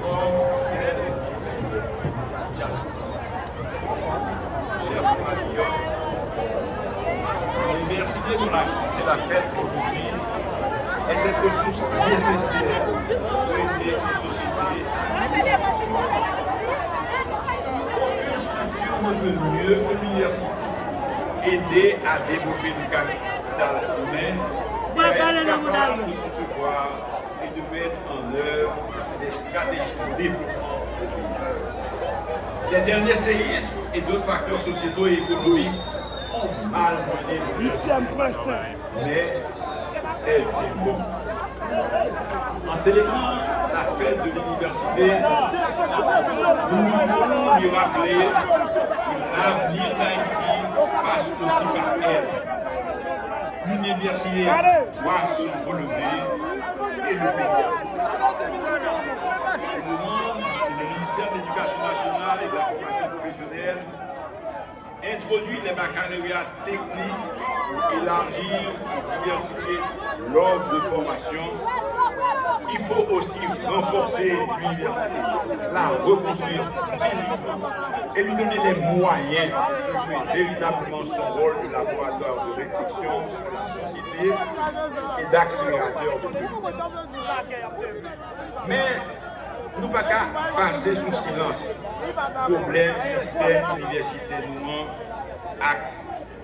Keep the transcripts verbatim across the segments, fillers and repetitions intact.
Kòm sèl diaspora. L'université dont la, c'est la fête aujourd'hui est cette ressource nécessaire pour aider une société à glisser doucement. Aucune structure ne peut mieux que l'université aider à développer le capital humain et à être capable de concevoir et de mettre en œuvre des stratégies de développement au pays. Les derniers séismes et d'autres facteurs sociétaux et économiques ont malmené le réseau, mais elle tient bon. En célébrant la fête de l'université, nous voulons lui rappeler que l'avenir d'Haïti passe aussi par elle. L'université doit se relever et le pays. Au moment où le ministère de l'Éducation nationale et de la formation professionnelle introduit les baccalauréats techniques pour élargir et diversifier l'offre de formation, il faut aussi renforcer l'université, la reconstruire physiquement et lui donner les moyens de jouer véritablement son rôle de laboratoire de réflexion sur la société et d'accélérateur de politique. Men, nou pa ka pase sou silans pwoblèm sistèm inivèsite nou an ak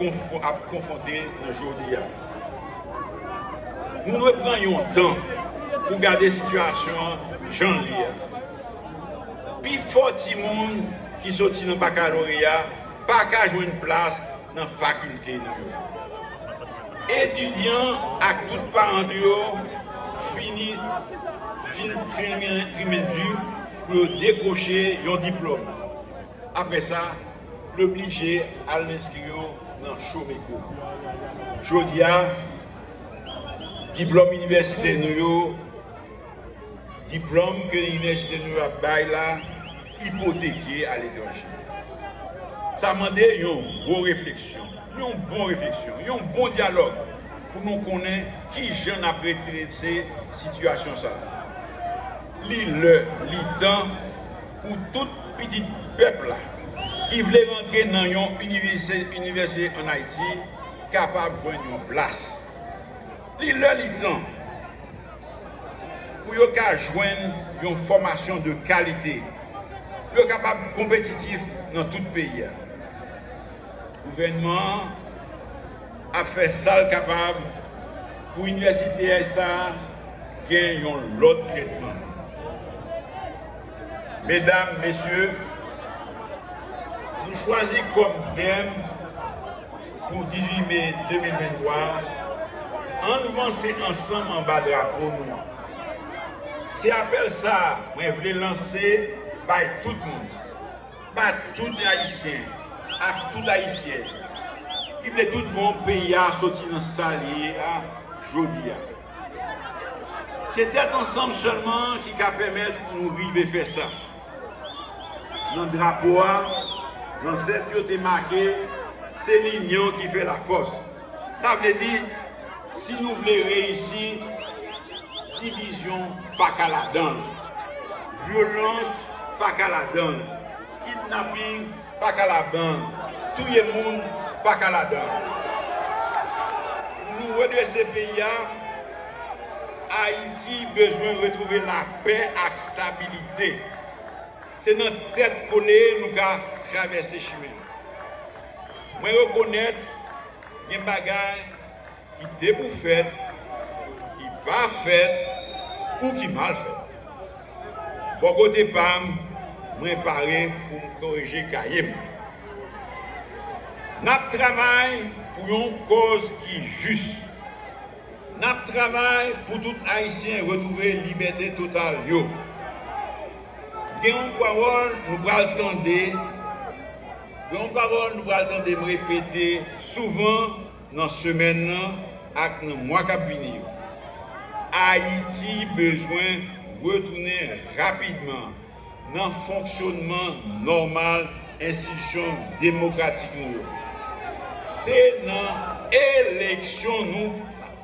konfwo-, ap konfwonte nan jodi a. Nou dwe pran yon tan pou gade sitiyasyon an jan l ye a. Pifò timoun ki soti nan bakaloreya pa ka jwenn plas nan fakilte nou yo. Etidyan ak tout paran yo fini, fin trimen, trimen di pou yo dekwoche yon diplòm. Apre sa, yo blije al enskri yo nan Chomeko. Jodi a, diplòm inivèsite nou yo, diplòm ke inivèsite nou yo ap bay la, ipoteke aletranje. Sa mande yon gwo refleksyon, yon bon refleksyon, yon bon dyalòg pou nou konnen ki jan n ap redrese sitiyasyon sa a. Li lè, li tan pou tout pitit pèp la ki vle rantre nan yon inivèsite, inivèsite ann Ayiti kapab jwenn yon plas. Li lè, li tan pou yo ka jwenn yon fòmasyon de kalite, pou yo kapab konpetitif nan tout peyi a. Gouvènman an ap fè sa l kapab pou inivèsite sa a gen yon lòt tretman. Medam, mesye, nou chwazi kòm tèm pou dizuit me de mil venntwa, ann vanse ansanm anba drapo nou an. Se apèl sa a mwen vle lanse bay tout moun, bay tout Ayisyen ak tout Ayisyèn ki vle tout bon peyi a soti nan sa l ye a jodi a. Se tèt ansanm sèlman ki ka pèmèt nou rive fè sa. Nan drapo a, zansèt yo te make, se linyon ki fè lafòs. Sa vle di, si nou vle reyisi, divizyon pa ka ladan l. Vyolans pa ka ladan l. Kidnaping pa ka ladan l. Touye moun pa ka ladan l. Pou nou redrese peyi a, Ayiti bezwen retwouve lapè ak stabilite. Se nan tèt kole nou ka travèse chimen. Mwen rekonèt gen bagay ki te pou fèt, ki pa fèt, ou ki mal fèt. Bò kote pa m, mwen pare pou m korije kaye m. N ap travay pou yon kòz ki jis. N ap travay pou tout Ayisyen retwouve libète total yo. Gen yon pawòl nou pral tande Yon pawòl nou pral tande m repete souvan nan semèn nan ak nan mwa k ap vini yo. Ayiti bezwen retounen rapidman nan fonksyonman nòmal enstitisyon demokratik nou yo. Se nan eleksyon nou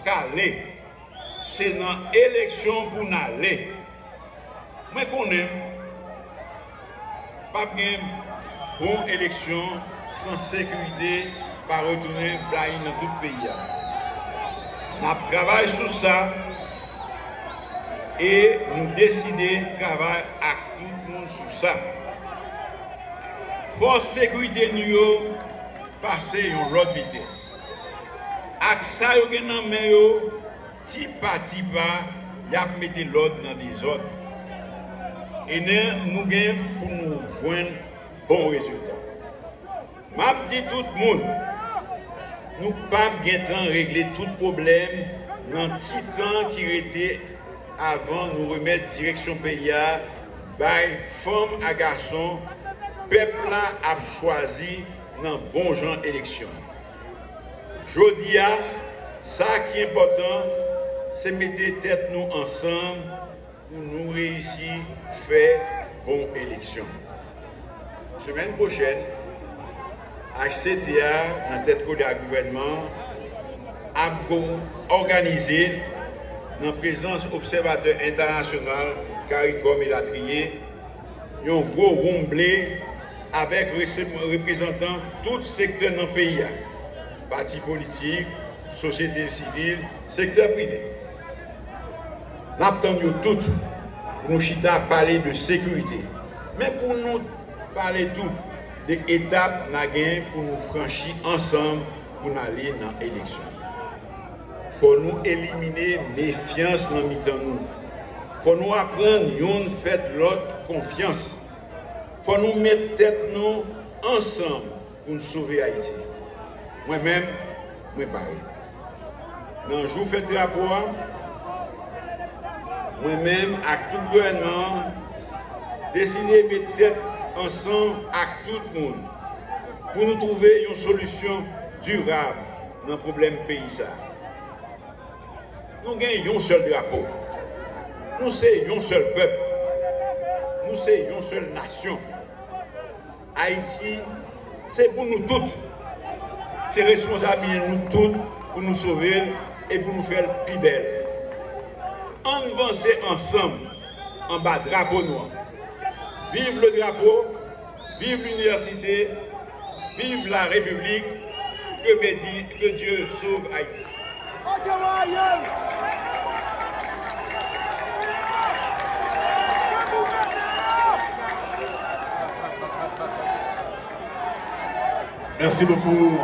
prale. Se nan eleksyon pou n ale. Mwen konnen p ap gen bon eleksyon san sekirite pa retounen blayi nan tout peyi a. N ap travay sou sa e nou deside travay ak tout moun sou sa. Fòs sekirite nou yo pase yon lòt vitès. Ak sa yo gen nan men yo, ti pa ti pa, y ap mete lòd nan dezòd. E nen nou gen pou nou jwenn bon rezilta. M ap di tout moun, nou p ap gentan regle tout pwoblèm nan ti tan ki rete avan nou remèt direksyon peyi a bay fanm ak gason pèp la ap chwazi nan bon jan eleksyon. Jodi a, sa ki enpòtan, se mete tèt nou ansanm pou nou reyisi fè bon eleksyon. Semèn pwochèn, H C T a, nan tèt kole ak gouvènman an, ap go-, òganize, nan prezans obsèvatè entènasyonal, CARICOM elatriye, yon gwo woumble avèk rese-, reprezantan tout sektè nan peyi a, pati politik, sosyete sivil, sektè prive. N ap tann yo tout pou nou chita pale de sekirite. Men pou nou pale tou de etap n a gen pou nou franchi ansanm pou n ale nan eleksyon. Fò nou elimine mefyans nan mitan nou. Fò nou aprann youn fè lòt konfyans. Fò nou met tèt nou ansanm pou n sove Ayiti. Mwen menm, mwen pare. Nan jou fèt drapo a, mwen menm ak tout gouvènman an deside met tèt ansanm ak tout moun pou nou twouve yon solisyon dirab nan pwoblèm peyi sa a. Nou gen yon sèl drapo. Nou se yon sèl pèp. Nou se yon sèl nasyon. Ayiti, se pou nou tout. Se responsablite nou tout pou nou sove l e pou nou fè l pi bèl. Ann vanse ansanm anba drapo nou an. Vive le drapeau, vive l'université, vive la République, que, bédi-, que Dieu sauve Haïti. Merci beaucoup,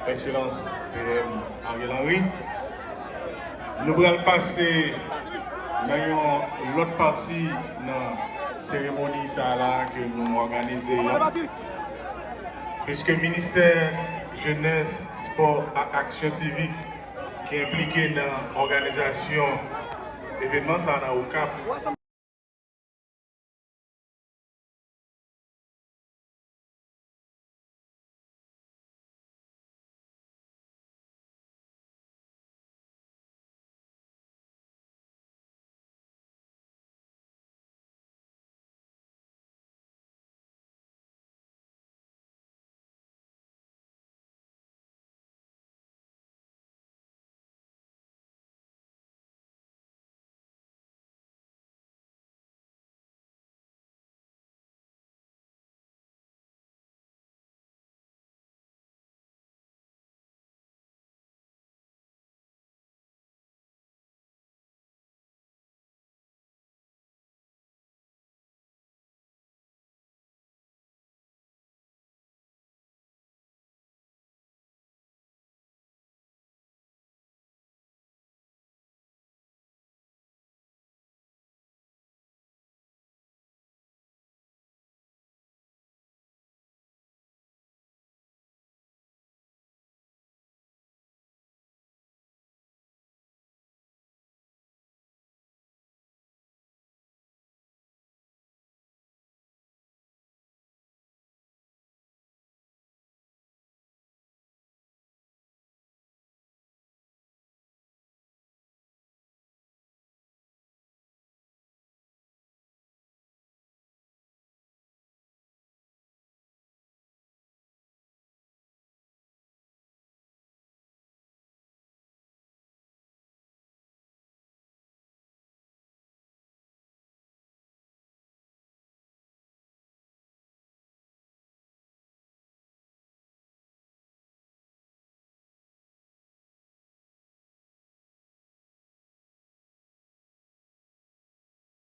Excellence P M Ariel Henry. Nou pral pase nan yon lòt pati nan seremoni sa a la ke nou òganize an. Piske Ministè Jenès, Spò ak Aksyon Sivik ki enplike nan òganizasyon evenman sa a nan Okap,